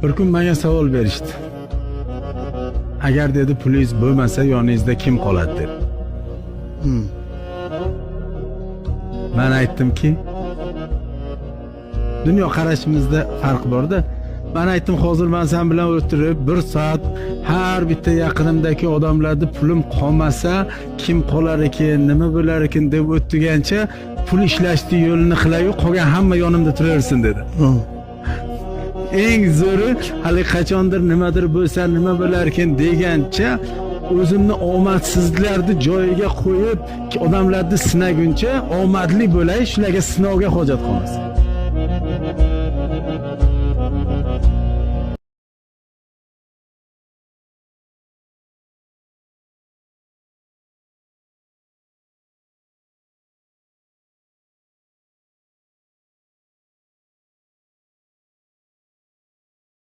Bir kun menga savol berishdi. Agar, dedi, pulingiz bo'lmasa, yoningizda kim qoladi, deb. Man aytdimki, dunyo qarashimizda farq borda. Man aytdim, hozir man sen bilan o'tirib bir soat har bitta yaqinimdagi odamlarni pulim qolmasa kim qolar ekan, nima bo'lar ekan deb o'tgancha, pul ishlashni yo'lini qilayu, qolgan hamma yonimda turaversin, dedi. Eng zo'ri, hali qachondir nimadir bo'lsa, nima bo'larkan degancha, o'zimni omadsizlarni joyiga qo'yib, odamlarni sinaguncha, omadli bo'lay, shularga sinovga hojat qolmasin.